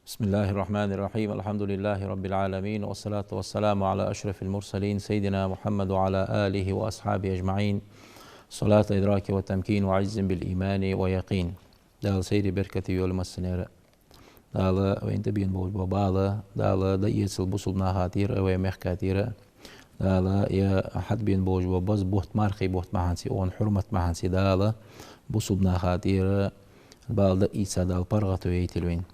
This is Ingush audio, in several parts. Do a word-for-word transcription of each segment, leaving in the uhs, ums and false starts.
بسم الله الرحمن الرحيم. الحمد لله رب العالمين، والصلاة والسلام على أشرف المرسلين سيدنا محمد وعلى آله وأصحابه أجمعين. صلاة إدراك وتمكين وعز بالإيمان ويقين. Дала сайре беркате йойла массанена. Дала вайна тӀабена болаш бола бала Дала дӀаэцалда бусалба наха тӀера, вай мехка тӀера. Дала ер хьатӀабена болаш бола база бутт, мархий бутт бахьанца, цун хьурмат бахьанца Дала бусалба наха тӀера бала дӀаийца Дала паргӀато яйтийла вайна.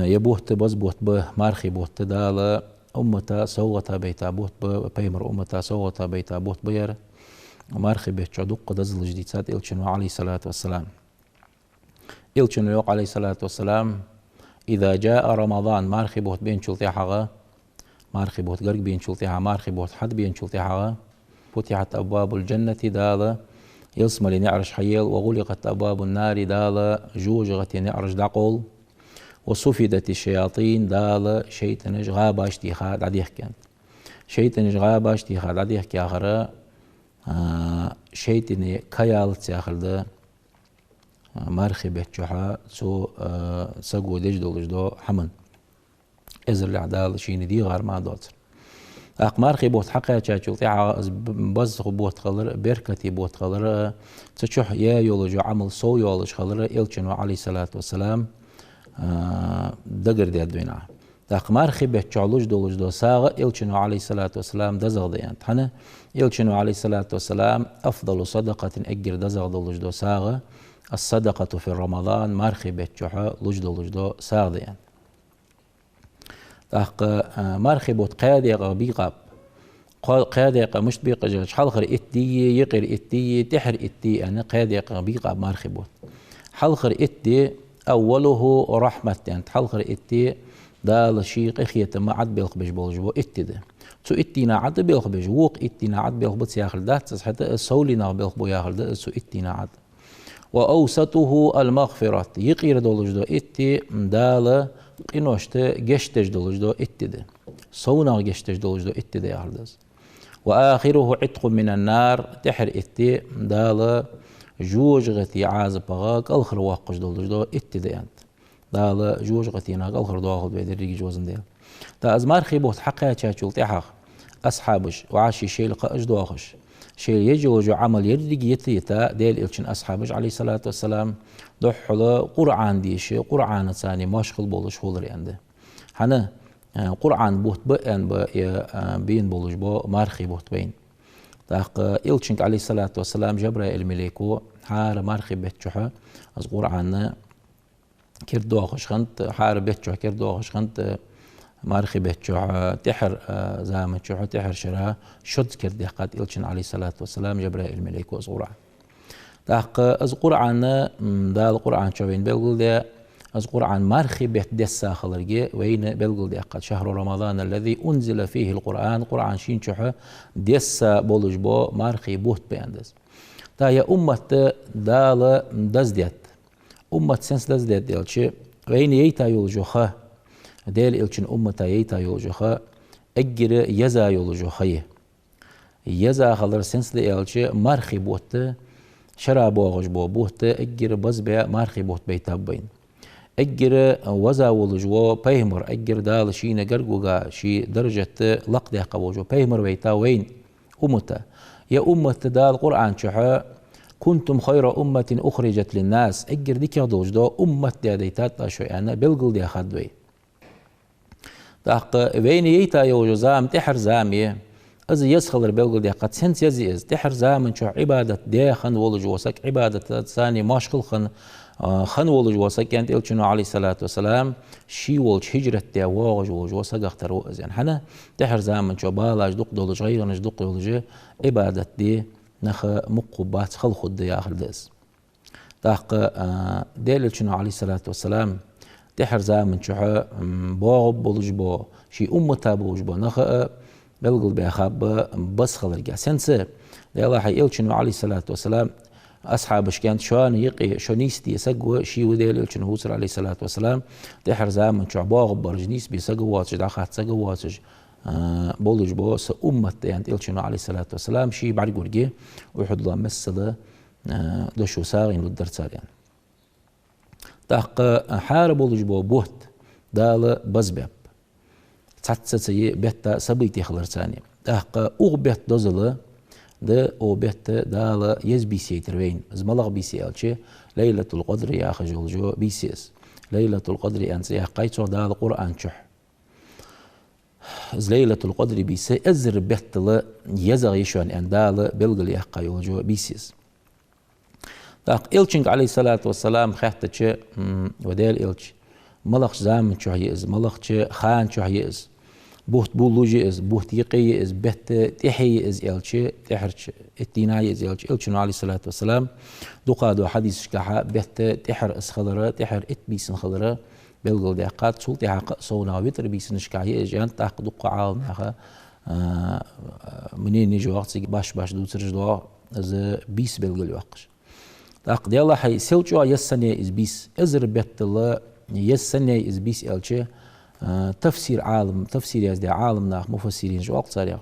Ер бутт база бутт ба, мархий бутт Дала уммата совгӀата байта бутт ба, пайхамара уммата совгӀата байта бутт ба ер. Мархий бетта чухь дукха дезалаш дийцад Элчано, عليه الصلاة والسلام. Элчано йоах, عليه الصلاة والسلام: إذا جاء رمضان, мархий бутт беначул тӀехьагӀа, мархий бутт гарга беначул тӀехьагӀа, мархий бутт хьатӀабеначул тӀехьагӀа, فتحت أبواب الجنة, Дала ялсмален наӀараш хьаелл, وغلقت أبواب النار, Дала жожагӀатен наӀараш дӀакъовл, وصفدت الشياطين, Дала шайтӀанаш гӀабаш тӀера дӀадехк. ШайтӀанаш гӀабаш тӀера дӀадехк яхар, а, шайтӀане ка ялац яхар да, мархий бетта чухь цу, а, саго деш долаш дола хӀама. Эзарлехь Дала шийна дегӀар ма доацар. ТӀаккха мархий бутт хьакхаьчачул тӀехьагӀа из б-, база бутт хилар, беркате бутт хилар, цу чухь яь йолаш йола Ӏамал сов йолаш хилар Элчано, عليه الصلاة والسلام, а, дагардаьд вайна. ТӀаккха мархий бетта чухь луш долаш дола сагӀа Элчано, عليه الصلاة والسلام, дезагӀа да аьннад. ХӀана? Элчано, عليه الصلاة والسلام: أفضل صدقة, эггара дезагӀа долаш дола сагӀа, الصدقة في رمضان, мархий бетта чухь луш долаш дола сагӀа да аьннад. ТӀаккха, а, мархий бутт кхаь даькъах бийкъаб. Кхо-, кхаь даькъах мишта бийкъа жагӀача, хьалхара итт дий, юкъера итт дий, тӀехьара итт дий аьнна, кхаь даькъах бийкъаб мархий бутт. Хьалхара итт ди, أوله رحمة, аьннад, хьалхара итт ди Дала ший къахетам Ӏобелхабеш болаш бола итт ди да. Цу итт дийнахьа Ӏобелхабеш, вокха итт дийнахьа Ӏобелхабац яхар дац из, хӀаьта а совленах белхабу яхар да из цу итт дийнахьа. وأوسطه المغفرة, юкъера долаш дола итт ди Дала къиношта гешт деш долаш дола итт ди да. Совнах гешт деш долаш дола итт ди да яхар да из. وآخره عتق من النار, тӀехьара итт ди Дала жожагӀатен Ӏазапах кӀалхарвоаккхаш долаш дола итт ди да аьннад. Дала жожагӀатенах кӀалхардоахалда вай деррига а, везан Даьла. ТӀаккха из мархий бутт хьакхаьчачул тӀехьагӀа асхьабаш, вӀаший шоайла кхаъаш доахаш, шоайла еш йолаш йола Ӏамал еррига йита-йита, Даьла Элчан асхьабаш, عليه الصلاة والسلام, духхьал Къуръан дийша, Къуръанаца мошхал болаш хулар аьнна да. ХӀана, а, Къуръан бутт ба аьнна ба ер, а, бена болаш бола мархий бутт вайна. ТӀаккха Элчанга, عليه الصلاة والسلام, Жабраил малайко хӀара мархий бетта чухь из Къуръан кердадоахаш хиннад, хӀара бетта чухь кердадоахаш хиннад, мархий бетта чухь, тӀехьара, а, заман чухь, тӀехьара шера шозза кердадаьккхад Элчанна, عليه الصلاة والسلام, Жабраил малайко из Къуръан. ТӀаккха из Къуръан, м, Дала Къуръан чу вайна белгалдаь, из Къуръан мархий бетта десса хиларга вайна белгалдаьккхад. شهر رمضان الذي أنزل فيه القرآن, Къуръан шийна чухь десса болаш бола мархий бутт ба аьнна да из. ТӀаккха ер уммат Дала дездаьд. Уммат сенца дездаьд аьлча, вайна яйта йолаш йола ха, Даьла Элчан уммата яйта йолаш йола ха, эггара еза йолаш йола ха я. Еза хилар сенца да аьлча, мархий бутт, шера боагӀаш бола бутт, эггара базбаь мархий бутт байтаб вайна. Эггара веза волаш вола пайхамар, эггара Дала шийна гаргавига, ший даржат лакхдаьккха волаш вола пайхамар вайта вайна, уммата. Ер уммат Дала Къуръан чухь: «كنتم خير أمة أخرجت للناس», эггара дикагӀа долаш дола уммат даьдайтад аз шо, аьнна, белгалдаьхад вай. ТӀаккха вайна яйта йолаш йола зама тӀехьара зама я, из еза хилар белгалдаьккхад. Сенца еза я из? ТӀехьара заман чухь Ӏибадат даь хинна волаш вола саг, Ӏибадатаца мошхал хинна, а, хинна волаш вола саг, аьннад Элчано, عليه الصلاة والسلام, ше волча хӀижрат даь воагӀаш волаш вола сагах тара ва из, аьнна. ХӀана? ТӀехьара заман чухь балаш дукха долаш, гӀайгӀанаш дукха йолаш, Ӏибадат де нах мукх хургбац, хала хургда яхар да из. ТӀаккха, а, Даьла Элчано, عليه الصلاة والسلام, тӀехьара заман чухь, м, боагӀаргболаш бола, ший уммата болаш бола нах а белгалбаьхаб база хиларга. Сенца? Даьлахьа, Элчано, عليه الصلاة والسلام, асхьабашка аьннад: «Шоана юкъе шо нийсде саг ва, ше ва Даьла Элчан хьувцар, عليه الصلاة والسلام, тӀехьара заман чухь боагӀаргбараш, нийсбе саг воацаш, дӀахаьча саг воацаш, а, болаш бола са уммат», — аьннад Элчано, عليه الصلاة والسلام, ше бӀаргагургья Ухьуд лоам миссел а, дошо сагӀийна лургдар цар, аьнна. ТӀаккха хӀара болаш бола бутт Дала базбаьб. Цхьацца цу бетта событие хиларца. ТӀаккха укх бетта дозал да, укх бетта Дала еза бийса яйтар вайна. Из малагӀа бийса я аьлча, Лайлатул-Къадр яхаш йола бийса я из. Лайлатул-Къадр аьнна цӀи яьккхай цох Дала Къуръан чу. Из Лайлатул-Къадр бийса эзар беттал езагӀа я шоана аьнна Дала белгалъяьккха йола бийса я из. ТӀаккха Элчанга, Ӏалайхи ссалату вассалам, хаьттача, м, ва Даьла Элча, малагӀча заман чу я из, малагӀча хана чу я из, бутт буллуж я из, бутт юкъе я из, бетта тӀехье я из аьлча, тӀехьарча итт дийнахьа я из аьлча, Элчано, Ӏалайхи ссалату вассалам, дукхагӀдола хьадисашка бетта тӀехьара из хилар, тӀехьара итт бийсан хилар белгалдаьккхад, цул тӀехьагӀа кхы а совнагӀа витр бийсанашка я из аьнна, тӀаккха дукха Ӏаламнаха, а, а, мненеш йоагӀа цига, башха-башха дувцараш доагӀа из бийса белгалйоаккхаш. ТӀаккха Даьллахьа, сел чӀоагӀа еза санна я из бийса, эзар беттал еза санна я из бийса аьлча, а, тафсир Ӏалам, тафсир яздаь Ӏаламнах, муфассиринаш оал царех,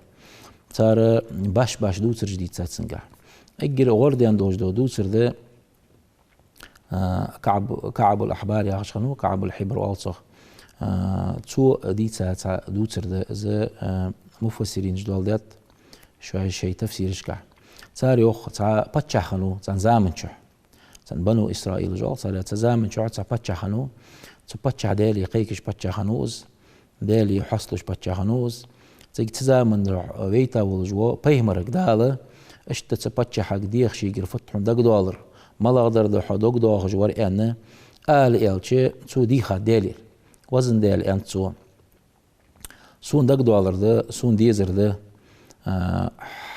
цар башха-башха дувцараш дийцад цунгахь. Эггара гӀарадаьнна долаш дола дувцар да, а, КаӀб-, КаӀбул-Ахьбар яхаш хиннав, КаӀбул-Хьибр оал цох. А, цо дийца цхьа дувцар да из, а, муфассиринаш доаладаьд шоай шоай тафсирашка. Цар йоах, цхьа паччахь хиннав царна заман чу. Царна Бану Исраил оал царех, цу заман чу цхьа паччахь хиннав. Цу паччахь Даьлага кхайкаш паччахь хиннав из. Даьла хьоасталуш паччахь хиннав из. Цига цу заман чу вайта волаш вола пайхамарга Дала, иштта цу паччахьага деха шийгара фуд хьона дагадоалар, малагӀдар да хьо дагадоахаш вар аьнна, ала аьлча, цо дийхад Даьлага. Везан Даьла, аьннад цо, сона дагадоалар да, сона дезар да, а,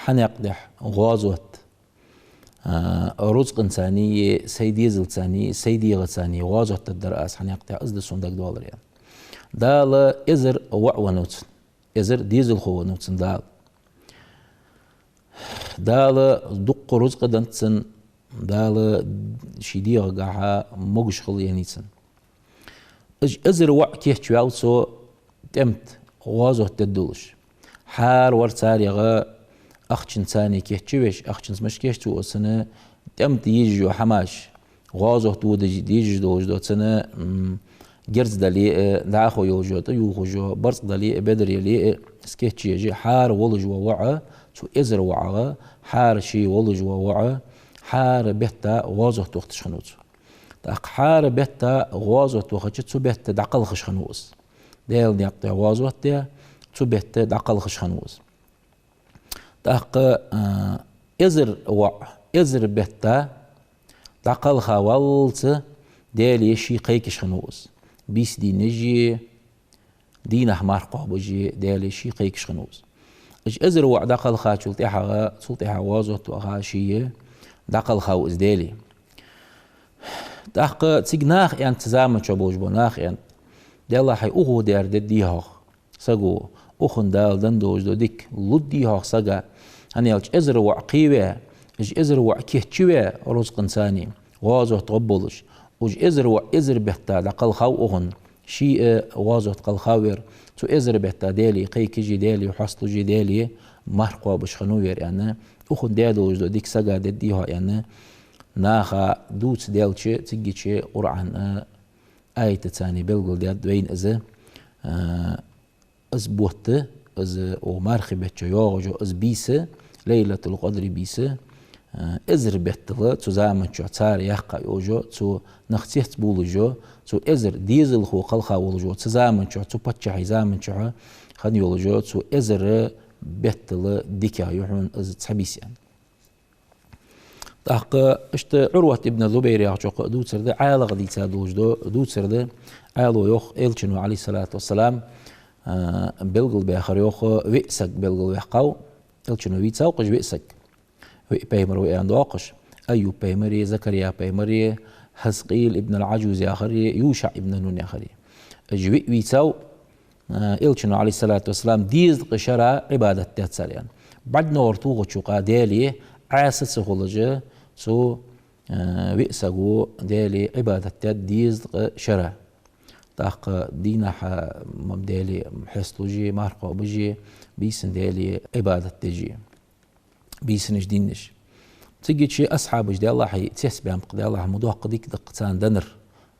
хьа наькъа тӀа гӀазот, а, рузкъанцеи, сай дезалцеи, сай дегӀацеи гӀазот дергдар аз хьа наькъа тӀа, из да сона дагадоалар, аьнна. Дала эзар воӀ веннав цун, эзар дезалхо веннав цун Дала. Дала дукха рузкъа деннад цунна, Дала ший дегӀагахьа могаш хила еннай цунна. Уж эзар воӀ кийчваьв цо тӀем тӀа гӀазот дергдолаш. ХӀара вар царех ахчанцеи кийчвеш, ахчанца мишта кийчву, цунна тӀем тӀа езаш йола хӀамаш, гӀазот водаш дезаш долаш дола цунна, м, герз дале а, дӀахо йолаш йола, тӀаювхаш йола, барзкъа дале а, бедар яле а, из кийчъеш, хӀара волаш вола воӀ, цу эзар воӀах, хӀара ше волаш вола воӀ, хӀара бетта гӀазот вахийташ хиннав цо. ТӀаккха хӀара бетта гӀазот вахача, цу бетта дӀакхалхаш хиннав из. Даьла наькъа тӀа гӀазот даь, цу бетта дӀакхалхаш хиннав из. ТӀаккха, а, эзар воӀ, эзар бетта дӀакхалха валлалца Даьлага ше кхайкаш хиннав из. Бийса дийнаши, дийнахьа марха кхоабаши Даьлага ше кхайкаш хиннав из. Уж эзар воӀ дӀакхалхачул тӀехьагӀа, цул тӀехьагӀа гӀазот ваха ше дӀакхалхав из Даьлага. ТӀаккха цига наха аьннад, цу заман чу болаш бола наха аьннад: Даьллахьа, укхо даьр дергдий хьогӀ саго, укхунна Дала денна долаш дола дика лургдий хьогӀ сага? ХӀана аьлча эзар воӀ кхийваь, уж эзар воӀ кийчваь рузкъанцеи, гӀазот гӀоргболаш, уж эзар воӀ эзар бетта дӀакхалхав укхунна, ше а гӀазот кхалхавар, цу эзар бетта Даьлага кхайкаши, Даьла хьоасталуши, Даьлага марха кхоабаш хиннавар аьнна, укхунна даь долаш дола дика сага дергдий хьогӀ аьнна, наха дувца даьлча, цигача Къуръан а, аятацеи белгалдаьд вайна из, а, из бутт, из укх мархий бетта чу йоагӀаш йола из бийса, Лайлатул-Къадри бийса, а, эзар беттал цу заман чу цар яьккха йолаш йола, цу нах цецбувлаш йола, цу эзар дезалхо кхалха волаш вола, цу заман чу, цу паччахьий заман чу хинна йолаш йола, цу эзар беттал дикагӀа я хьона из цхьа бийса, аьнна. ТӀаккха иштта Ӏурват ибн Зубайр яхачо кхы а дувцар да, Ӏаьлас дийца долаш дола дувцар да. Ӏаьлас йоах, Элчано, Ӏалайхи ссалату вассалам, а, белгалбаьхар, йоах, виъ саг белгалваьккхав. Элчано вийцав-кх уж виъ саг. Виъ пайхамар ва аьнна доагӀаш. Айюб пайхамари, Закария пайхамари, Хьизкъил ибн ал-Ӏажуз яхари, ЮшаӀ ибн Нун яхари. Уж виъ вийцав, а, Элчано, Ӏалайхи ссалату вассалам, дезткъа шера Ӏибадат даьд цар, аьнна. БӀаргнегӀар тохача юкъа Даьлага Ӏаьса ца хулаш, цу, а, виъ саго Даьлага Ӏибадат даьд дезткъа шера. ТӀаккха дийнахьа ма Даьла хьоасталуши, марха кхоабаши, бийсан Даьлага Ӏибадат деши. Бийсанаш, дийнаш. Цигача асхьабаш, Даьллахьа, цецбаьннаб-кх, Даьллахьа, ма доккха дика да-кх царна данар,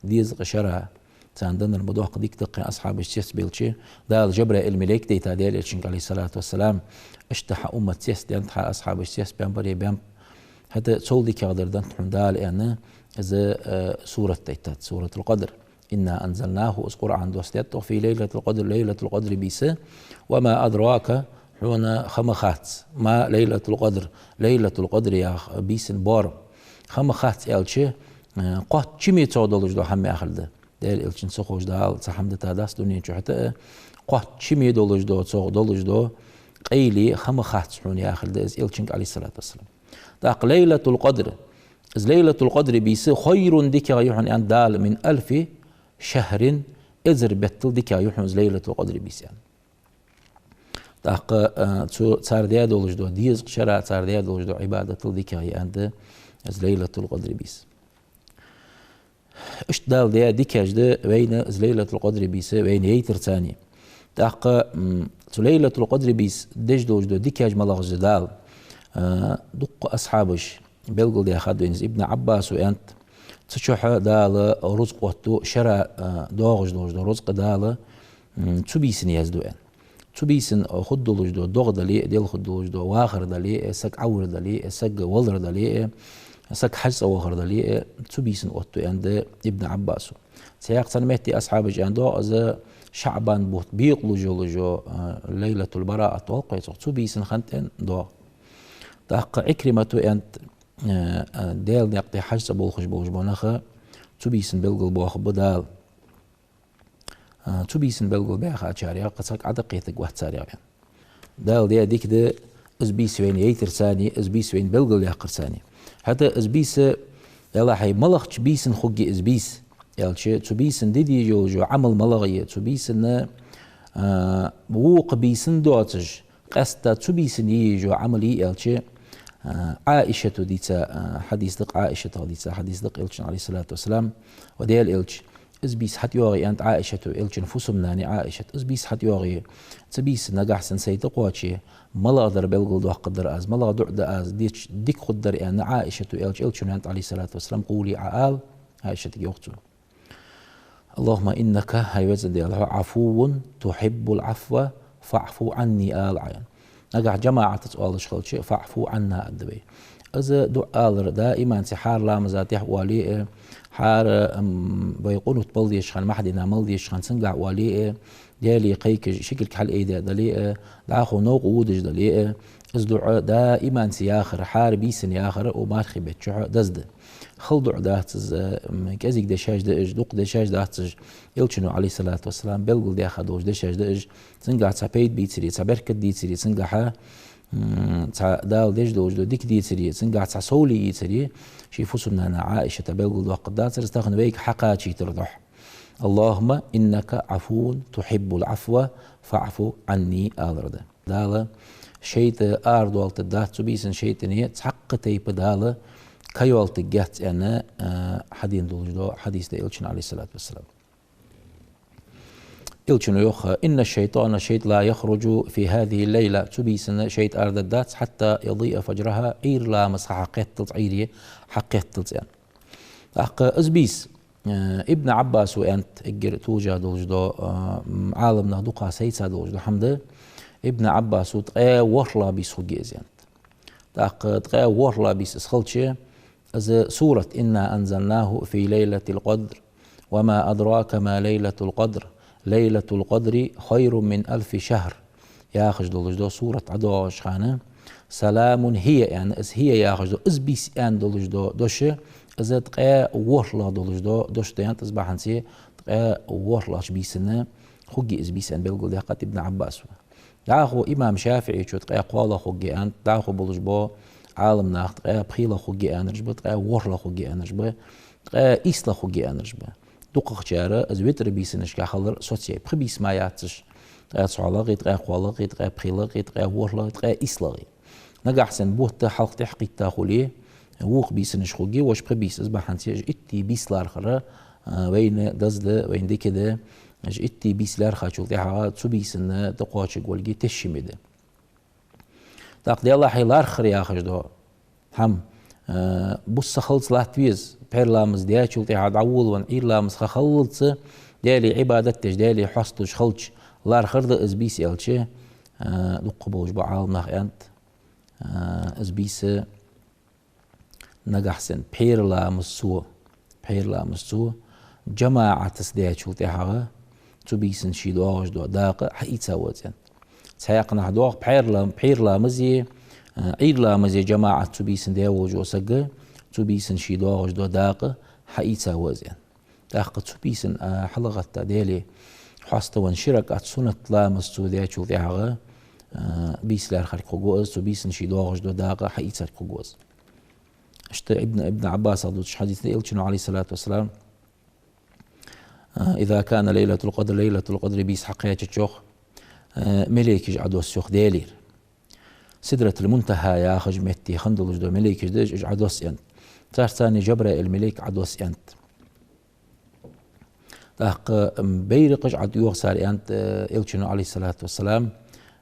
дезткъа шера царна данар ма доккха дика да-кх аьнна, асхьабаш цецбелча, Дала Жабраил малейк дайтад Даьла Элчанга, عليه الصلاة والسلام, иштта хьа уммат цецбаьннаб, хьа асхьабаш цецбаьннаб, баре баьннаб. ХӀаьта цул дикагӀа дар да хьона Дала аьнна, из, э, сурат дайтад, Суратул-Къадр. إنا أنزلناه, из Къуръан доссадаьд тхо, في ليلة القدر, Лайлатул-Къадра бийса. وما أدراك, хьона ха ма хац, ما ليلة القدر, Лайлатул-Къадр яха бийсан бор. Ха ма хац аьлча, э, кхоачча ма йий цох долаш дола хӀама яхар да. Даьла Элчанна ца ховш Дала цхьа хӀама дитадац дунен чу хӀаьта а, кхоачча ма йий долаш дола, цох долаш дола къайле ха ма хац хьона яхар да из Элчанга, عليه الصلاة والسلام. ТӀаккха Лайлатул-Къадр, из Лайлатул-Къадра бийса, خير, дикагӀа я хьона аьннад Дала, من ألف شهر, эзар беттал дикагӀа я хьона из Лайлатул-Къадра бийса аьннад. ТӀаккха, э, цу цар даь долаш дола, дезткъа шера цар даь долаш дола Ӏибадатал дикагӀа я аьннад из Лайлатул-Къадра бийса. Иштта Дала даь дикаш да вайна из Лайлатул-Къадра бийса вайна яйтар царна. ТӀаккха, м, цу Лайлатул-Къадра бийса деш долаш дола дикаш малагӀаш да Дала, э, дуккха асхьабаш белгалдаьхад вайна из. Ибн Ӏаббаса аьннад, цу чухь Дала рузкъа оттаду, шера, э, доагӀаш долаш дола рузкъа Дала, м, цу бийсан язду аьнна. Цу бийсан хургдолаш дола догӀа дале а, Даьла хургдолаш дола вахар дале а, саг Ӏовар дале а, саг валар дале а, саг хьажцӀа вахар дале а, цу бийсан оттаду аьннад Ибн Ӏаббаса. Цхьаькха цхьан метте асхьабаша аьннад, из ШаӀбан бутт бекъалуш йолаш йола, э, Лайлатул-Бараат оал-кх вай цох, цу бийсан хиннад аьнна доагӀа. ТӀаккха Ӏикримата аьннад, э, э, Даьла наькъа тӀа хьажцӀа болхаш болаш бола нах цу бийсан белгалбоахаргба Дала. А, цу бийсан белгалбаьхачарех кхы цхьаккха Ӏодаккхийтаргвац царех аьнна. Дала даь дика да из бийса вайна яйтар царна, из бийса вайна белгалъяьккхар царна. ХӀаьта из бийса, Даьллахьа, малагӀча бийсан хургья из бийса аьлча, цу бийсан де дезаш йола Ӏамал малагӀа я, цу бийсан, а, вокха бийсан доацаш, къаьстта цу бийсан е езаш йола Ӏамал я аьлча, а, Ӏаишата дийца, а, хьадис да-кх, Ӏаишатах дийца хьадис да-кх Элчан, عليه الصلاة والسلام, ва Даьла Элча, из бийса хьатӀайоагӀе, аьннад Ӏаишата, Элчан фусам-нана я Ӏаишат, из бийса хьатӀайоагӀе, цу бийсан нагахьа санна сай тӀакхоаче, малагӀа дар белгалдоаккхаргдар аз, малагӀа дуӀа да аз, дича дика хургдар аьнна Ӏаишата аьлча, Элчано аьннад, عليه الصلاة والسلام, къулий, Ӏа ала, Ӏаишатага йоах цо. اللهم إنك, хӀай веза Даьла, хьо عفو تحب العفو فاعف عني ала Ӏа. Нагахьа жамаӀатаца оалаш хилча, فاعف عنا аргда вай. Из дуӀа алар даиманца хӀара ламаза тӀехьа оале а, хӀара, м, вай къунут бала дезача хана, маьхьа дийнахьа мала дезача хана цунгахьа оале а, Даьлага кхайкаш ши кулг хьалъайдаь дале а, дӀахо новкъа водаш дале а, из дуӀа даиманца яхар, хӀара бийсан яхар укх мархий бетта чухь деза да. Хала дуӀа дац из, м, кӀезига дешаш да уж, дукха дешаш дац уж, Элчано, عليه الصلاة والسلام, белгалдаьха долаш дешаш да уж, цунгахьа цхьа пайда бийцаре, цхьа беркат дийцаре, цунгахьа, м, цхьа Дала деш долаш дола дика дийцаре, цунгахьа цхьа совле йийцаре, ший фусам-нана Ӏаишата белгалдоаккхаргдацар из, тахан вайга хьакхачийтара духьа. اللهم إنك عفو تحب العفو فاعف عني алар да. Дала шайтӀа арадоалийтаргдац цу бийсан шайтӀане, цхьаккха тайпа Дала ка йоалийтаргьяц аьнна, а, хьадена долаш дола хьадис да Элчан, عليه الصلاة والسلام. Элчано йоах: إن الشيطان, шайтӀа, لا يخرج في هذه الليلة, цу бийсан шайтӀа арадаргдац, حتى يضيء فجرها, Ӏуйра ламаз хьакхетталца, Ӏуйре хьакхетталца аьнна. ТӀаккха из бийса, э, Ибн Ӏаббаса аьннад, эггара толаш долаш дола, э, м, Ӏаламнаха дукха сайца долаш дола хӀама да, Ибн Ӏаббаса ткъаь ворхӀлагӀа бийса хургья из аьннад. ТӀаккха ткъаь ворхӀлагӀа бийса из хилча, из сурат: إنا أنزلناه في ليلة القدر وما أدراك ما ليلة القدر ليلة القدر خير من ألف شهر яхаш долаш дола сурат ӀодоагӀача хана, سلام هي аьнна, из هي яхаш дола, из бийса аьнна долаш дола дош, из ткъаь ворхӀлагӀа долаш дола дош да аьннад, из бахьанце ткъаь ворхӀлагӀча бийсан хургья из бийса аьнна белгалдаьккхад Ибн Ӏаббаса. ДӀахо имам ШафиӀийчо ткъаь кхоалагӀа хургья аьннад, дӀахо болаш бола Ӏаламнах ткъаь пхелагӀа хургья аьннараш ба, ткъаь ворхӀлагӀа хургья аьннараш ба, ткъаь ийслагӀа хургья аьннараш ба. ДукхагӀчар из витр бийсанашка хилар соцаяьй, пхи бийса ма яц уж, ткъаь цхьоалагӀеи, ткъаь кхоалагӀеи, ткъаь пхелагӀеи, ткъаь ворхӀлагӀеи, ткъаь ийслагӀеи. Нагахьа санна бутт хьалха тӀехьакхийтта хуле, вокх бийсанаш хургья, вож пхи бийса, из бахьанце уж итт бийса лархӀар, а, вайна деза да, вайна дика да, уж итт бийса лаьрхӀачул тӀехьагӀа цу бийсан тӀакхоачаргволга тешаме да. ТӀаккха Даьллахьа, лархӀар яхаш дола хӀама, Э, бус ца хилалца латта веза, пхьера ламаз даьчул тӀехьагӀа дӀаволавенна, Ӏуйра ламаз ха хилалца, Даьлага Ӏибадат деш, Даьлага хьоастадеш хилча, лархӀар да из бийса аьлча, э, дукха болаш бола Ӏаламнаха аьннад, э, из бийса нагахьа санна пхьера ламаза цо, пхьера ламаза цо жамаӀатаца даьчул тӀехьагӀа цу бийсан ше доагӀаш дола дакъа хьаийца ва из аьннад. Цхьаькханахьа доагӀа пхьера лам-, пхьера ламази, э, Ӏуйра ламази жамаӀатаца цу бийсан даь волаш вола саг, цу бийсан ше доагӀаш дола дакъа хьаийца ва из аьннад. ТӀаккха цу бийсан, а, хьалгӀатта Даьлага хьоаставенна ши ракаӀат суннат ламаз цо даьчул тӀехьагӀа, а, бийса лархӀарга хургва из, цу бийсан ше доагӀаш дола дакъа хьаийцарга хургва из. Иштта Ибн, Ибн Ӏаббасах дувцача хьадиса тӀа Элчано, Ӏалайхи ссалату вассалам, а, «إذا كان ليلة القدر ليلة القدر» бийса хьакхаьчача, йоах, а, малейкаш Ӏодосс, йоах, Даьлагара. Сидратул-Мунтахьа яхача метте хинна долаш дола малейкаш да уж, уж Ӏодосс аьннад. Царца цхьана Жабраил малейк Ӏодосс аьннад. ТӀаккха, м, байракхаш ӀодоагӀа цар аьннад, э, Элчано, Ӏалайхи ссалату вассалам,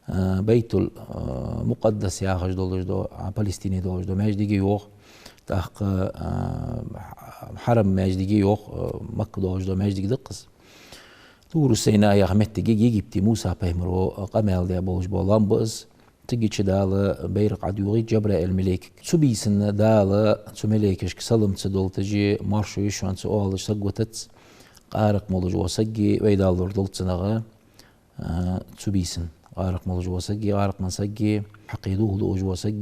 э, Байтул, э, Мукъаддас яхаш долаш дола, а, Палестине долаш дола маьждиге, йоах. ТӀаккха, э, Хьарам маьждиге, йоах, э, Макка долаш дола маьждиг да-кх из. Туру Сайна яха моттиг, Египте Муса пайхамаро къамаьл даь болаш бола лоам ба из. Цига чу Дала байракх ӀодоагӀа Жабраил малейкага. Цу бийсан Дала цу малейкашка салам ца долийташ, маршо йиш йоацаш оалаш саг витац, къаракъ молаш вола саг вай Даьла лорадолда цунах, а, цу бийсан. Къаракъ молаш вола саг, къаракъ менна саг, хьакхе духьал дуаш вола саг,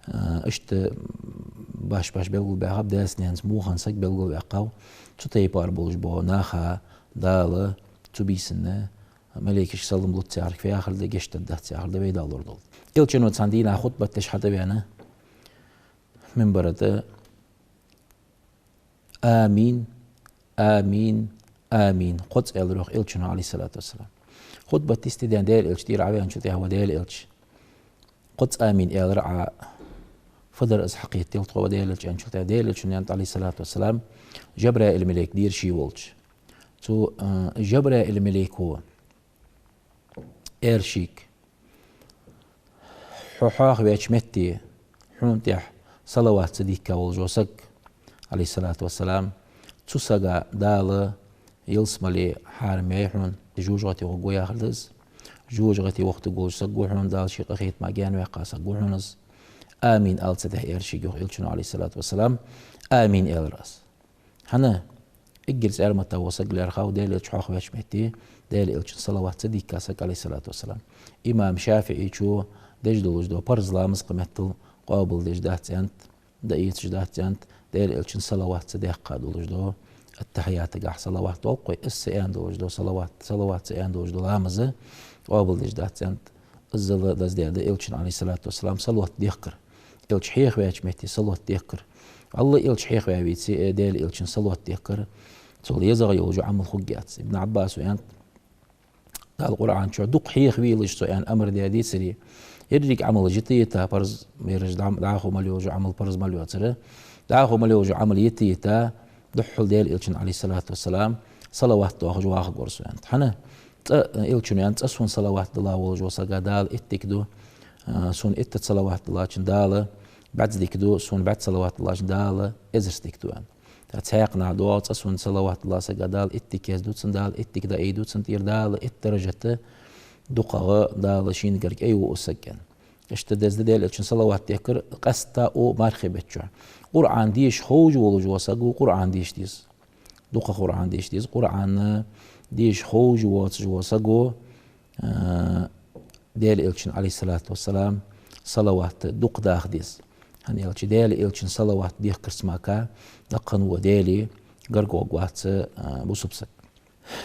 а, иштта баш-баш белгалбаьхаб, даьца-наьнаца во хинна саг белгалваьккхав. Цу тайпара болаш бола наха Дала цу бийсан малейкашка салам луц яхар фу яхар да, гешт дергдац яхар да, вай Даьла лорадолда. Элчано цхьан дийнахьа хутбат деш хьатӀавена минбара тӀа: «Амин, амин, амин», кхозза аьлар, йоах, Элчано, Ӏалайхи ссалату вассалам. Хутбат йисте даьнна Даьла Элча тӀера Ӏоваьнначул тӀехьагӀа, ва Даьла Элча, кхозза амин аьлар Ӏа, фу дар из, хьакхетадий тхо, ва Даьла Элча, аьнначул тӀехьагӀа, Даьла Элчано аьннад, Ӏалайхи ссалату вассалам: «Жабраил малейк дера ше волча». Цу, э, Жабраил малейко аьлар шийга: «Хьо хьоахавеча метте хьона тӀехьа салават ца дийхка волаш вола саг, Ӏалайхи ссалату вассалам, цу сага Дала ялсмале хьарам яьй хьона, жожагӀате гӀоргва яхар да из. ЖожагӀате вахийтаргволаш саг ва хьона, Дала ший къахетама гаьнаваьккха саг ва хьона из. Амин ала цу тӀа», аьлар шийга, йоах, Элчано, Ӏалайхи ссалату вассалам. «Амин», аьлар аз. ХӀана? Эггара цӀермата вола саг лаьрхӀав Даьла Элча хьоахавеча метте Даьла Элчанна салават ца дийхка саг, Ӏалайхи ссалату вассалам. Имам ШафиӀийчо деш долаш дола парз ламаз кхы меттел къоабалдеш дац аьннад, дӀаэцаш дац аьннад, Даьла Элчанна салават ца даьккха долаш дола, аттахьиятагахьа салават доаккхой, из ца аьнна долаш дола салават, салават ца аьнна долаш дола ламаз къоабалдеш дац аьннад. Иззал даздаь да Элчанна, Ӏалайхи ссалату вассалам, салават дехкар. Элча хьехаваьча метте салават дехкар. ВаллахӀи, Элча хьехаваь веце, э, Даьла Элчанна салават дехкар цул езагӀа йолаш йола Ӏамал хургьяц. Ибн Ӏаббасо аьннад: «Дала Къуръан чу дукха хьехавелаш Со», аьнна, амар даь дацаре, еррига Ӏамал йита-йита, парз мераж дӀа-, дӀахо мел йолаш йола Ӏамал парз мел йоацар, дӀахо мел йолаш йола Ӏамал йита-йита, духхьал Даьла Элчанна, Ӏалайхи ссалату вассалам, салават доахаш вахаргвар Со, аьннад. ХӀана? ЦӀа, Элчано аьннад, цӀа Сона салават дилла волаш вола сага Дала итт дика ду, а, Сона итт салават диллачоа Дала бӀаьзза дика ду, Сона бӀаьзза салават диллачоа Дала эзарза дика ду, аьннад. ТӀаккха цхьаькханахьа доагӀа: цӀа Сона салават дилла сага Дала итт дика езду цунна, Дала итт дика дӀаайду цунна, тӀера Дала итт даржат дукхагӀа Дала шийна гарга айву из саг, аьнна. Иштта деза да Даьла Элчанна салават дехкар къаьстта а, мархий бетта чухь. Къуръан деша ховш волаш вола саг ва, Къуръан деша деза. Дукха Къуръан деша деза. Къуръан деша ховш воацаш вола саг ва, а, Даьла Элчанна, Ӏалайхи ссалату вассалам, салават дукха даха деза. ХӀана аьлча Даьла Элчанна салават дехкарца мара даккха хинна вола Даьла гарга гӀоргвац, а, бусалба саг.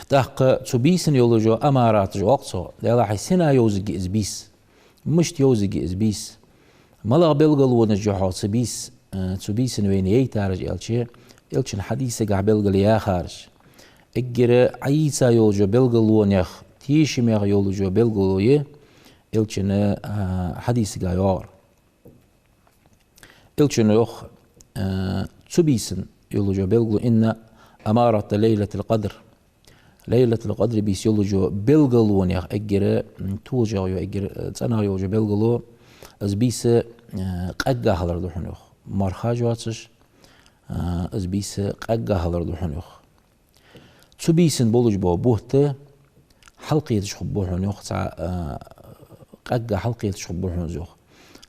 ТӀаккха цу бийсан йолаш йола амараташ оал цох, Даьллахьа, сенна йовзаргья из бийса? Мишта йовзаргья из бийса? МалагӀа белгалонаш я хьона цу бийс-, э, цу бийсан вайна яйтараш аьлча, Элчан хьадисагахьа белгалъяьхараш? Эггара Ӏийса йолаш йола белгалонех тешамегӀа йолаш йола белгало я Элчан, э, хьадисагахьа йоагӀар. Элчано йоах, э, цу бийсан йолаш йола белгало: «إن أمارة ليلة القدر». Лайлатул-Къадр бийсан йолаш йола белгалонех эггара, м, толашагӀа йола, эггара, э, цӀенагӀа йолаш йола белгало, из бийса, э, къаьгга хилар да хьона, йоах. морхаш йоацаш, а, из бийса къаьгга хилар да хьона, йоах. Цу бийсан болаш бола бутт хьалкхеташ хургба хьона, йоах, цхьа, а, къаьгга хьалкхеташ хургба хьона из, йоах.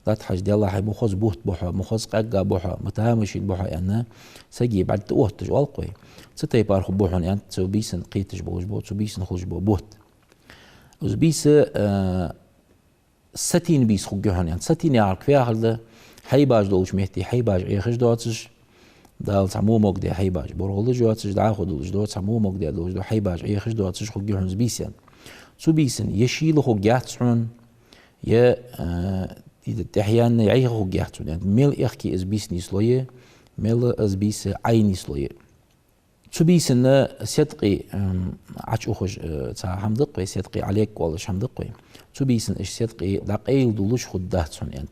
Латтахьажа, Даьллахьа, мел хоза бутт ба хьа, мел хоза къаьгга ба хьа, мел тамашийна ба хьа аьнна, сага бӀарг тӀаотташ оал-кх вай. Цу тайпара хургба хьона, аьннад, цу бийсан кхеташ болаш бола, цу бийсан хулаш бола бутт. Из бийса, а, сатийна бийса хургья хьона, аьннад. Сатийна яхар кхы яхар да, хьайбаш долча метте хьайбаш Ӏехаш доацаш, Дала цхьа во могадаь хьайбаш, боргӀалаш йоацаш, дӀахо долаш дола, цхьа во могадаь долаш дола хьайбаш Ӏехаш доацаш хургья хьона из бийса, аьннад. Цу бийсан е шийла хургьяц хьона, е, а, тӀехьенна Ӏеха хургьяц хьона, аьннад. Мел аьхки из бийса нийслой, мел из бийса Ӏай нийслой. Цу бийсан седкъий, м, Ӏочуухаш, э, цхьа хӀама да-кх вай, седкъий Ӏолег оалаш хӀама да-кх вай. Цу бийсан уж седкъий дӀакъайладувлаш хургдац хьона, аьннад.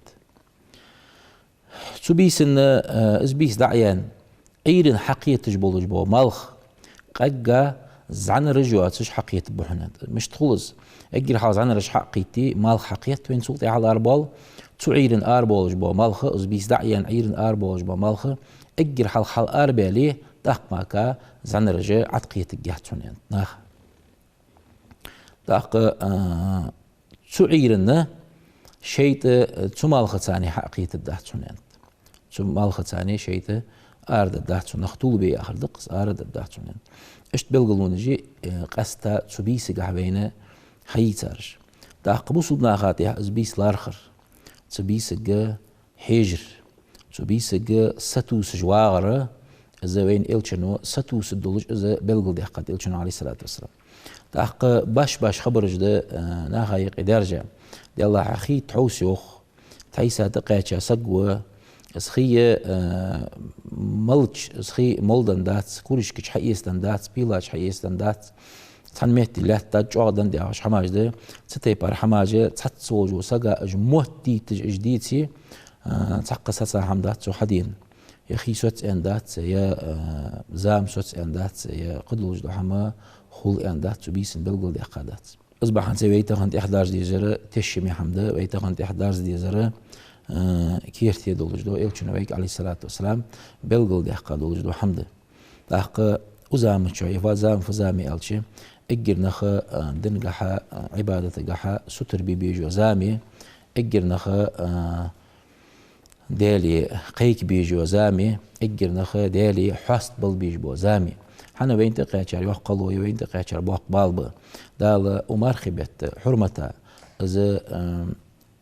Цу бийсан, э, из бийса дӀа а яьнна, Ӏуйрийна хьакхеташ болаш бола малх къаьгга, зӀанараш йоацаш хьакхетаргба хьона, аьннад. Мишта хул из? Эггара хьалха зӀанараш хьа а кхийтте, малх хьакхет вайна, цул тӀехьагӀа арабоал. Цу Ӏуйрийна арабоалаш бола малх, из бийса дӀа а яьнна, Ӏуйрийна арабоалаш бола малх эггара хьалха хьаларабаьле, тӀаккха мара зӀанараш Ӏокхетаргьяц хьона, аьннад, наха. ТӀаккха, а, цу Ӏуйранна шайтӀа, а, цу малхаца хьа а кхетаргдац хьона, аьннад. Цу малхаца шайтӀа арадаргдац хьона, нах тувлабе яхар да-кх из, арадаргдац хьона, аьннад. Иштта белгалонаш я, э, къаьстта цу бийсагахьа вайна хьайийцараш. ТӀаккха бусалба наха тӀехьа из бийса лархӀар, цу бийсага хьежар, цу бийсага сатувсаш вагӀар, из вайна Элчано сатувсаш долаш из белгалдаьккхад, Элчано, Ӏалайхи ссалату вассалам. ТӀаккха башха-башха хабараш да, а, наха юкъе даьржа. Даьллахьа, хий тхьовса, йоах, тхьайса тӀакхаьча саг ва, из хий, а, молча, из хий молденна дац, куришка чу хьаэцаденна дац, пила чу хьаэцаденна дац, цхьан метте лаьттад, чӀоагӀденна да яхаш хӀамаш да, цу тайпара хӀамаш, цхьацца волча сага уж моттийташ уж деце, а, цхьаккха сацар хӀама дац цо хьадена. Е хий соц аьнна дац, е, а, зама соц аьнна дац, е кхыдолаш дола хӀама хул аьнна дац, цу бийсан белгалдаьккха дац. Из бахьанца вай тахан тӀехьадаржа дезар тешаме хӀама да, вай тахан тӀехьадаржа дезар, а, керте долаш дола, Элчано вайга, Ӏалайхи ссалату вассалам, белгалдаьккха долаш дола хӀама да. ТӀаккха укх заман чухь, е фу зама, фу зама аьлча, эггара нах, а, дингахьа, а, Ӏибадатагахьа сутара бе безаш бола зама я, эггара нах, а, Даьлага кхайка безаш бола зама я, эггара нах Даьла хьоаста бала безаш бола зама я. ХӀана, вайна тӀакхаьчар йоккха хало я, вайна тӀакхаьчар боккха бала ба. Дала укх мархий бетта хьурмата, из, а,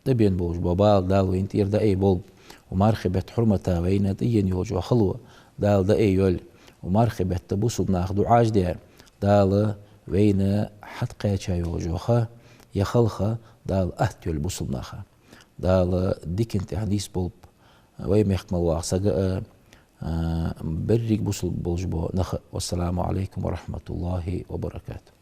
тӀабена болаш бола бала Дала вайна тӀера дӀаайболба. Укх мархий бетта хьурмата вайна тӀаена йолаш йола хало Дала дӀааййойла. Укх мархий бетта бусалба наха дуӀаш даь, Дала вайна хьатӀакхаьча йолаш йола ха, е халха Дала атта йойла бусалба наха. Дала дикан тӀа нийсболба вай мехка мел вагӀа саг а, а, берригаш бусалба болаш бола нах а. Вассаламу Ӏалайкум ва рахьматуллахӀи ва баракатухӀ.